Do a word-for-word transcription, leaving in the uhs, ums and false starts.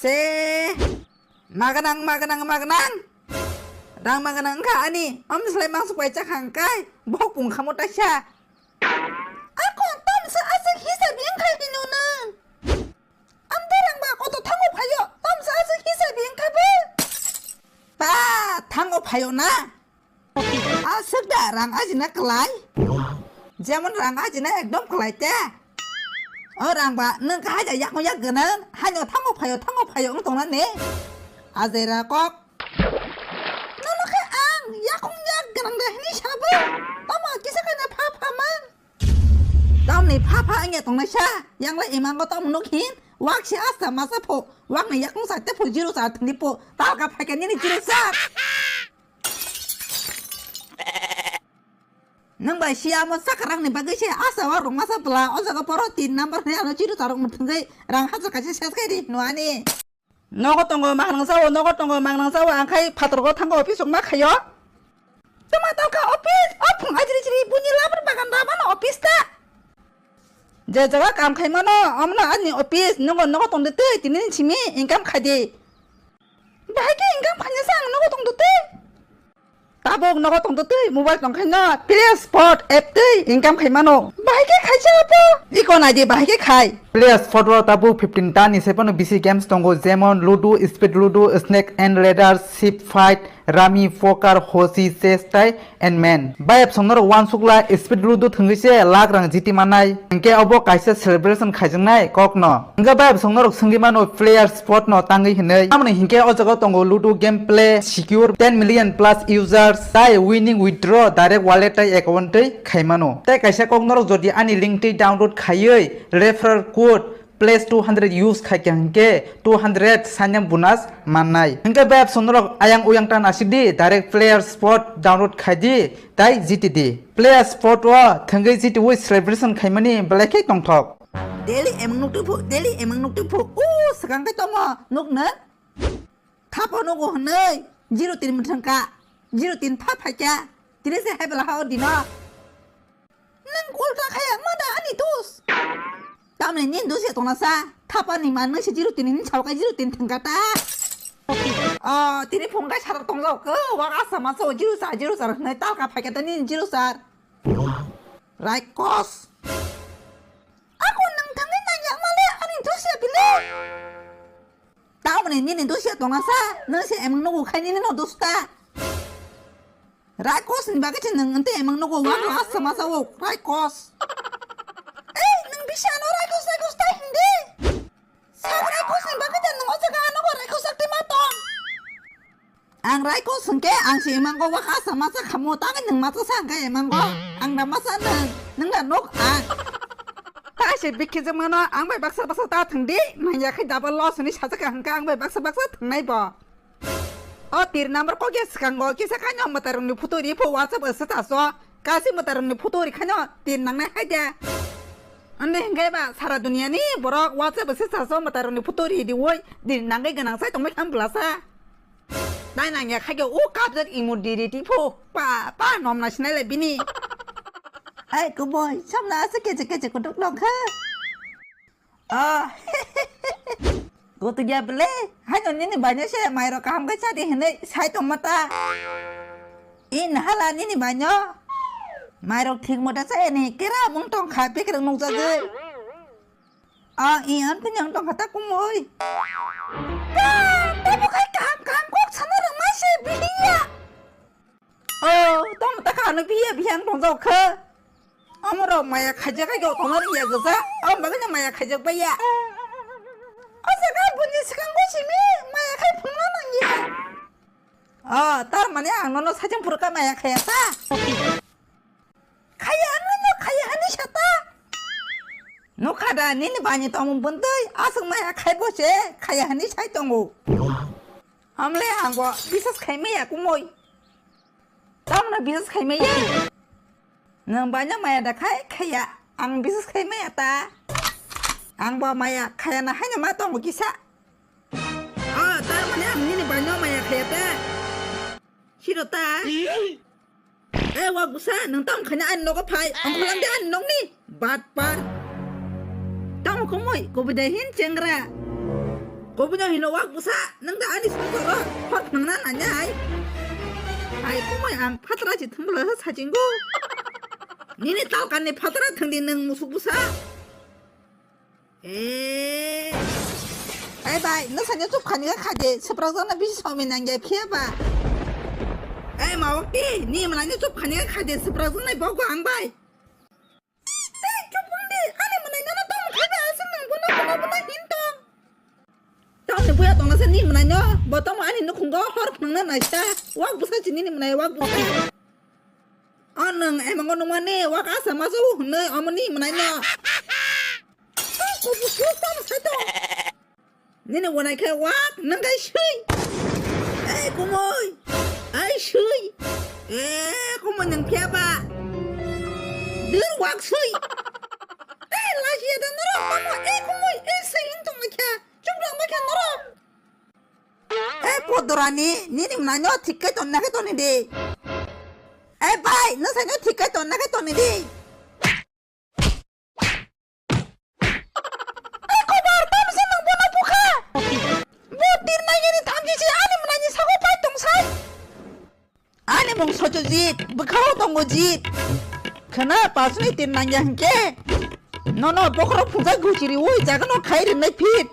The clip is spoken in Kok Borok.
Se, maganang, maganang, maganang. Rang maganang wngkha ani, om slai mangsa pai chakha hwnkhe, bok pung khamo taisa. Ako, tamsa aswk hisab wngkha hino nang. Amte rang ba koto thango phaio, tamsa aswk hisab wngkha bo. Pa, thango phaio na. Aswk da rang ajina kwlai. Jemon rang ajina ekdom kwlai te. O rang ba nwng kha haja yakung yak gwnang, haino thango phaio, thango phaio wng tongna ne. Ajai ra kok. Nono khe ang yakung yak gwnang de hini sabo. Tamo kisa khe na pha pha man. Tamni pha pha wngya tongnai sa. Yang lai imango tamo nuk hin. Wak si asta masa pho. Wak ni yakung sa te pho zero sa thni pho. Talka phaikya nini zero sa. Nwng bai siya mo sakarang ni bagwi se asa o rwngmasa bwla o jaga poro tin number hwnwi ano chiru tarok mwthangwi rang hajar kaisa ses khai ri hino ani. Nogo tongo mangnang sao, nogo tongo mangnang sao, ang khai phatorgo thango office rok ma khaio. Tama talka office, o phung ajri jri buini labar bagan da mano office ta. Je jaga kam khai mano, omono ani office, nogo nogo tong de tei tini ni simi income khai de. Bahai khe income khaina sa ang nogo tong de tei. Tabuk nogo tongtwtwi mobile tongkhaino Play Sport app twi income khaimano. Bahai khe khaisa abo. Iko naidi bahai khe khai. Play Sport o tabuk fifteen ta ni sai phano bisi games tongo, jemon Ludo, Speed Ludo, Snake and Ladder, Ship Fight, Rummy, Poker, Hosi, Chess tai and Man. Bai app song norok uansukla Speed Ludo thwngwi se lakh rang jiti mannai. Hinkhe obo kaisa celebration khaijaknai kokno. Hinkhe bai bwswk norok swngwi mano player spot no tangwi hinwi. Tamoni hinkhe o jaga tongo Ludo gameplay secure, ten million plus users, tai winning withdraw direct wallet tai account twi khaimano. Tai kaisa kok norok jodi ani link twi download khaiwi referral code plus two hundred use khaikha hinkhe two hundred sign up bonus mannai. Hinkhe bai bwswk norok ayang uyang tan asidi direct player spot download khaidi. Tai G T D player spot o thwngwi G T O celebration khaimani belai khe tongthok. Daily emang nuk tuphu, daily emang nuk tuphu. O swkang khe tongo nuk nang. Thapo nugo hwnwi zero tin mwthangka, zero tin pha phaikya. Tini se hai bela hao dino. Nang ulta khaya ma da ani dus. Tamni nini dus ya tongna sa. Thapani man nang se zero tin ni sao kai zero tin thangka ta. Oh, tini phone kai sarok tongjao ko. Wak asa ma so zero sar, zero sar hwnwi talka phaikya ta nini zero sar. Raikos. Ako nang thangwi nang ya ma le ani dus ya bile. Tamni nini dus ya tongna sa. Nang se emang nugo khai nini no dus ta. Raikos ni bagwi se nwng ante emang nogo wak wak asa masa o raikos. Ei, nwng bisa ano raikos, raikos tai hindi. Sak raikos ni bagwi da nwng o jaga ano raikos sak twi ma tong. Ang raikos hwnkhe ang se emango wak asa masa khamo tangwi nwng masa sa hwnkhe emango. Ang da masa nwng, nwng da nok ang. Ta se bikhi jwk mano ang bai baksa baksa ta thwng di. Nang ya khai double loss hwnwi sajak kha hwnkhe ang bai baksa baksa thwngnai bo. O tir number kok ya swkango kisa khaino mwtairokni photo ri pho WhatsApp o status o. Kasi mwtairokni photo ri khaino tir nangnai hai de. Ande hingkai ba sara duniani borok WhatsApp o status o mwtairokni photo ri di woi tir nangwi gwnang sai tongbai kha bwlasa. Nai nang ya khaikhe o kabjak imo di ri ti pho pa pa nom na sinai le bini. Hai kuboi samna asa keche keche kutuk nong kha. Ah. Kutu ya bele, haino nini baino se mairok kaham khe chadi hinwi sai tongma ta. I nahala nini baino. Mairok thik mota chayani kera mung tong kha bekreng nukjagwi. Ah, i an punyang tong kha ta kumui. Ba, tabo khai kaham kaham kok sana rwngmai se bihiya. Oh, tong ta kha ano bihiya bihiya ang tong jao kha. Amoro maya khaijak hai khe othoma ringya gesa. Abo bagwi no maya khaijak baiya. O jaga buni swkang bo simi maya khai phunukna nangya. Oh, tar mane ang nono saichung phuru kha maya khaya ta. Khaya ano no khaya hani sata. Nukha da nini bani tongmung bwntwi aswk maya khai bo se khaya hani sai tongo. Hamle ang bo bisas khai maya kumui. Tamno bisas khai maya. Nwng baino maya da khai khaya, ang bisas khai maya ta. Ang bo maya khaya na haino ma tongo kisa. O, tar mane ang nini baino maya khaya ta. Siro ta. E wa busa, nwng tamo khaina ani nogo phai, ang kholang de ani nokni. Bat par. Tamo khomoi, kubui da hin chengra. Bo bini hino wak bwsa, nwng da ani songkoro hor phwrwngna nanya hai. Hai kumui ang phatra si thwngla sachingo. Nini talkani phatra thwngdi nwng musuk bwsa. Eh. Ai bai, nwsani chup khani kha de, swprak jana bisi somi nangya phiya ba. Ai mawak ti, ni mwnai ni chup khani kha de, swprak jana bok ang bai. Tei chupung di, ani mwnai nono tong khai ba aswk nang bono bono bono hin tong. Tong ni buya tong nasa ni mwnai no, bo tong ani nukhungo hor phwrwngna naisa. Wak bwsa chini ni mwnai wak bwsa. O nwng emango nungmani wak asa masu hwnwi omo ni mwnai no. Tei kubu suk tong sai tong. Nini wanai khe wak nang kai sui. Ei kumui. Ai sui. Eh kumui nang phiya ba. Dir wak sui. Ei laji ya da noro tamo ei kumui ei sui hin tong kha. Chuk rang ma kha noro. Ei podorani nini mwnai no thik kai ton na kai ton di. Ei bai no sai no thik kai ton na kai ton di. Kobar, tamo se nwng bono bukha? Bo tirnai yani thamchi se ani mwnai ni sago pai tong sai. Ani mung Sochojit, bwkhao tongo Jit. Khna pasni tirnai ya hwnkhe. Nono bokhorok phungjak guchiri oi jaga no khai rinai phit.